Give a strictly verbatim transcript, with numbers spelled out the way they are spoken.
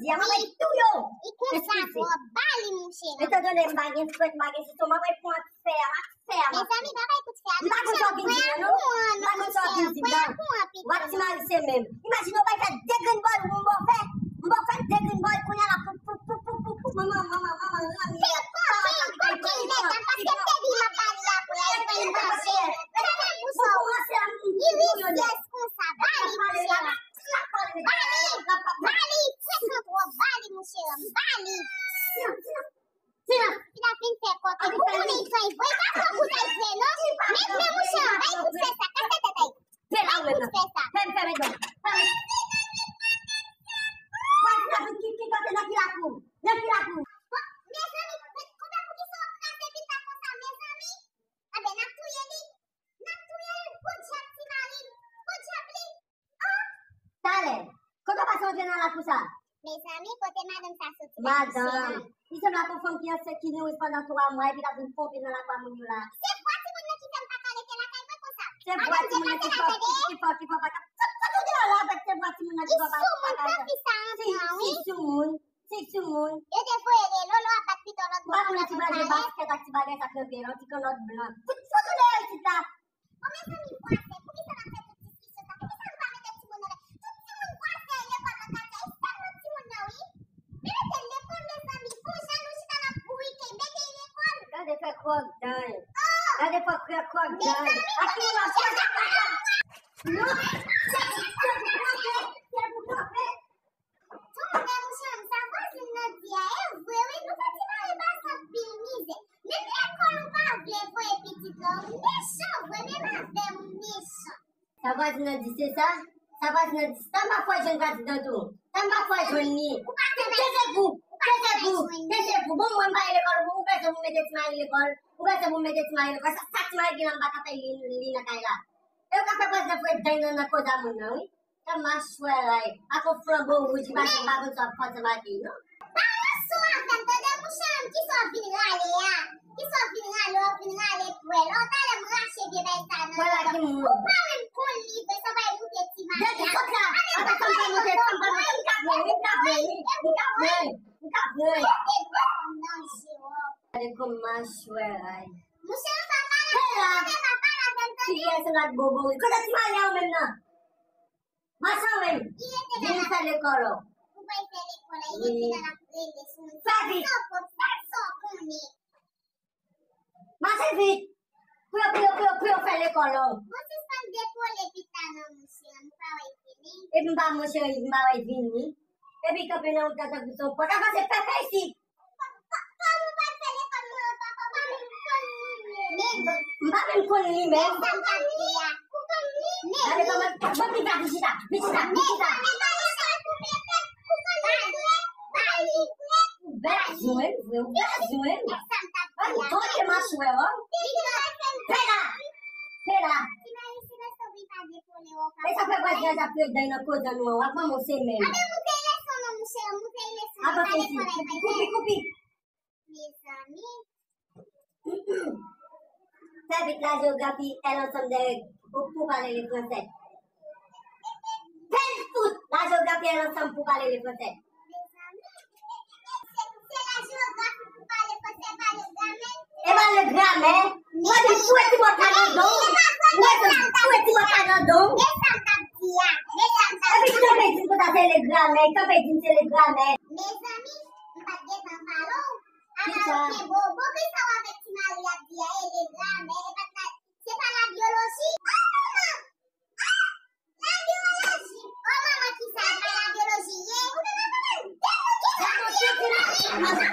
Di a, m ap touye w. Li konsa twò, ba li, monchè. Etan done m pa gen frèt, m pa gen sisyon, m ap pran fè a, m ap fè a, m ap Mezanmi, pa bay kout fè a non, monchè. M pa konn sa w vin di a non. M pa konn sa w vin di a. W ap ti mari se menm. Imajine w bay fè de grenn bòl, m bò fè. M bò fè de grenn bòl, kounye a la, pou, pou, manman, manman, manman, ranmi. Pil koken, koken, mèt, paske m te di m ap ba li apre, l pral manje. Fèmen bouch ou. Li rizyèz konsa, ba li, monchè. Ba li, ba li, frekan twòp, ba li, monchè, ba li. Tina! Tina fin fè kòkè. Ou konnen jan li voye, pa pran kout ay vre non. Men, men monchè, bay kout fè sa, kase tèt ay. Bay kout fè sa. Fèm, fèm, fèm. Vwazin nan vin ki, ki kote nan ki lakou? Nan ki lakou? Bon, mezanmi, konpè, poukisa w ap kraze pita konsa, mezanmi? Anben, n ap touye li. N ap touye l. Podyab ti mari l. Podyab li. Talè, kote w pase antre nan lakou sa? Mezanmi, kote madanm sa soti la, mesye? Madanm, li sanble ak yon fanm ki ansent, ki nouri pandan twa mwa, epi l ap vin ponpe nan lakou a moun yo la. Se vwa timoun nan ki fè m pa ka rete lakay mwen konsa. Se vwa timoun nan ki fè, ki fè, ki fè w pa ka. Kote w te ale avèk se vwa timoun nan ki fè w pa ka rete? Li soumoun, fi sa anpil, wi. Si soumoun, si soumoun. Yo te voye rele w, lè w ap bat pito lòt bò. Ou pa konn ti manje baskèt ak ti bagay sa k nan pye la, yon ti kanòt blan. Fout, fout ou deyò isit la. O mezanmi, vwazen, poukisa n ap fè tout diskisyon sa? Poukisa nou pa mete timoun nan lè? Tout timoun vwazen lekòl nan katye a, e sèlman timoun nan, wi. Men mete l lekòl, mezanmi, gon jan nou chita n ap bourike, mete l lekòl. Gade fè kròk dan. Oh! Gade fè kròk, kròk dan. Mezanmi, a ki moun ap fè sa? Non, se, se pou kanpe, se pou kanpe. Tonnè monchè m, sa vwazin nan di a, e vre wi, nou fè ti mari pase anpil mizè. Menm lekòl ou pa vle voye pitit la, ou mechan vre, menm avè m ou mechan. Sa vwazin nan di se sa? Sa vwazin nan di se sa? M pa kwè jwenn vwazin nan tou. Sa m pa kwè jwenn li. Ou pa kwè. Teze pou, teze pou, teze pou. Bon, mwen m pa al lekòl, ou bezwen pou mete ti mari lekòl. Ou bezwen pou mete ti mari lekòl. Sa, sa ti mari gen la m pa ka fè li, li nan kay la. E ou ka fè prezidan foure dèy nan, nan koz a moun nan, wi. Sa machwè ray. Ak yon flanbo wouj, li pa, li pa konn sa w ap fè ansanm ak li, non. Pa ranse w avè m, tande, mouche m, kisa w vin rale a? Kisa w vin rale, w vin rale pwèl. Ò, talè m rache vye bagay sa nan men w. Ou pa menm konn li vre, sa bay moute ti mari a. Depi sot la, ata sa m pral monte, sa m pral monte, m ka pran, wi, m ka pran, wi, m ka pran, m ka pran. Mete dwèt nan je w. Gade kòm machwè ray. Mouche m, pa pale avè m, pa pale avè m, tande. Ti vye se rat bobo, wi. Kote ti mari a ou menm nan? Machan wi. Vin fè lekòl ou. Ou pral fè lekòl la, li rete la, l ap rele sou moun. Fè vit. Sa w konnen. Mache vit. Pou yo, pou yo, pou yo, pou yo fè lekòl ou. Bon, sispann depole pita non, monchè. M pa wè l vini. Epi m pa, monchè, m pa wè l vini. Epi kanpe nan wout la tankou se yon pòt. Avanse, fè, fè isit. Pa, pa, pa, ou pa fè lekòl mwen an, papa, pa menm konn li menm. Men, m pa menm konn li menm. Men sa m t ap di a. Ou konn li menm. Gade kòman, bon, vin la, vin chita, vin chita, vin chita. Men, men pa lekòl pou fè fèt, ou konn li vre, ba li vre. Ou bezwen, vre, ou bezwen. Men sa m t ap di a. Ay, tonbe machwè, wi. Fè la, fè la. Ti mari silans, wi, pa de E sa fè vwazin an ap pran dèy nan koz an nou an, w ap manman w se menm. Anben moute leson non, mouche, moute leson. Avanse isit. Koupi, koupi, koupi. Mezanmi. Fè vit la jewografi, è lansanm dèyè pou, pou pale le fransè. Fè l tout la jewografi, è lansanm pou pale le fransè. Mezanmi. Se, se la jewografi pou pale fransè, pa le gramè. E pa le gramè. Mwen di m foure ti bòt la nan do w. Mwen di m foure ti bòt la nan do w. Men sa m t ap di a. Men sa m t ap di a. Epi kanpe di m konsa se le gramè. Kanpe di m se le gramè. Mezanmi, m pa t gentan pale w. Ala w kenbe w. Bon, kisa w avèk ti mari ap di a? E le gramè. E pa t la, se pa la byoloji. Oh, manman! Ah! La byoloji! O manman, kisa e pa la byoloji ye? Ou te pa konprann? Kisa w di a, ti mari?